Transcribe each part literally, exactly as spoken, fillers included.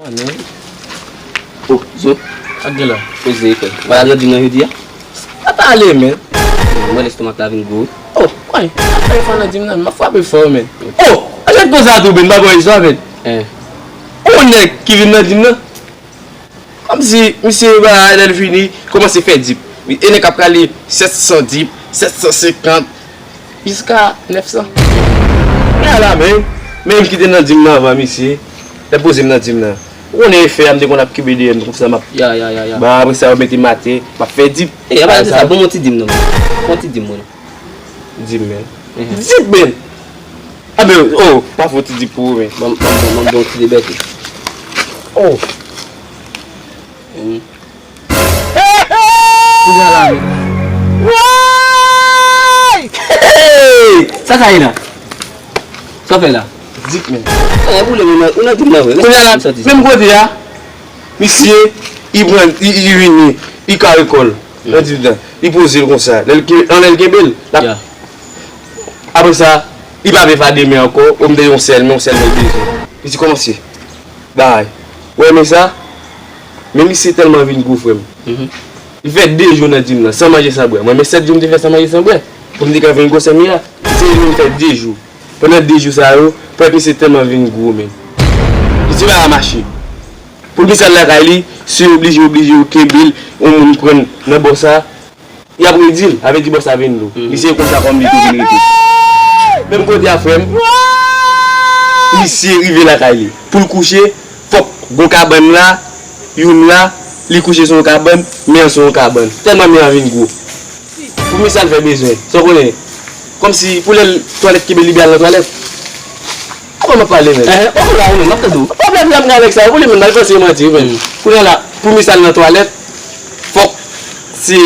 Ah, men. Oh, Zo. Sa k gen la? Poze, frè. Ou pa al nan dim nan jodi a? Pa pale, men. Mwen, lestomak la vin gwo. Oh, kòy. Pa fè efò nan dim nan, m ap frape fò, men. Oh, achte koze a tou, men, m pa konn istwa, men. Eh. Ou nèg ki vin nan dim nan? Kòmsi misye ba lè l fini, kòmanse fè dip. E nèg k ap rale sèt san dip, sèt san senkant, jiska nèf san. Men ala, men, men m ki te nan dim nan anvan misye, lè poze m nan dim nan. Ou konnen efè a, m te konn ap kenbe dèyè m konsa, m ap, ya, ya, ya, ya, ba, apre sa, yo mete m atè, m ap fè dip. E, apa sa, sa, bon, yon ti dim non, bon ti dim, mwen. Dim, men. Mhm. Dim, men. Ah, men, oh, pa fè yon ti dim pou ou, men. Ban m, ban m, ban m, ban m yon ti debète. Oh. Mhm. Kounye a la, men. Woy! Hey! Sa sa ye la? Sa w fè la? Dim, men. Eh, boule, men, ou nan dim nan, vre. Kounye a la, menm kote a, misye, li pran, li, li vini, li kare kò l nan dim nan. Li poze l konsa. Lè l ke-, an lè l kenbe l, l ap, ya, apre sa, li pa vle fè demen ankò, ou m te yon sèl, men yon sèl men l bezwen. Li di kòmanse. Bay. Ou renmen sa? Men misye tèlman vin gwo, frè m. Mhm. Li fè de jou nan dim nan, san manje, san bwè. Mwen, men sèt jou m te fè san manje, san bwè. Pou m te ka vin gwosè m ye a. Misye vin fè de jou. Pandan de jou sa yo, frè, misye tèlman vin gwo, men. Misye pa ka mache. Pou l vin sal lakay li, se oblije, oblije yo kenbe l, yon moun pran l nan bò sa. Y ap redi l, avè di bòs la vin lou. Mhm. Misye konsa kòm li tou vin rete. Menm kote a, frè m, misye rive lakay li. Pou l kouche, fòk gon kabann la, youn la, li kouche sou yon kabann, men an sou yon kabann. Tèlman men an vin gwo. Pou misye al fè bezwen, sa w konnen. Kòmsi pou lè l twalèt kenbe li, li al nan twalèt. Apa m ap pale, men? Eh, ou la, ou menm, m ap tande w. Pwoblèm la m gen avèk sa, ou li menm, al panse manti, wi, men. Mm. Kounye a la, pou misye al nan twalèt, fòk se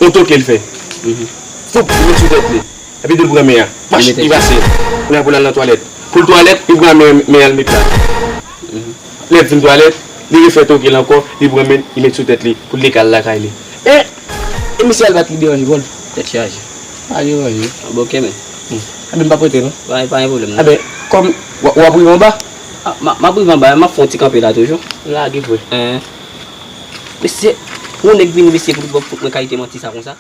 yon toke l fè. Mhm. Foup, li met sou tèt li. Epi tou l pran men an. Pach, li pase. Kounye a pou l al nan twalèt. Pou l twalèt, li pran men, men an, l met la. Mhm. Lè l fin twalèt, li refè toke l ankò, li pran men l, li met sou tèt li, pou l te ka al lakay li. E, e misye al bat li deranje kò l. Tèt chaje. Pa deranje. Ah, bon, ok, men. Hmm. Enben, m p ap rete, non. Pa, pa gen pwoblèm, non. Enben, kòm w, w ap rive anba? Ah, m a, m ap rive anba, m ap fè yon ti kanpe la toujou. Lage, frè. Hein. Mesye, yon nèg vini, mesye, pou, pou, pou mwen kalite manti sa konsa.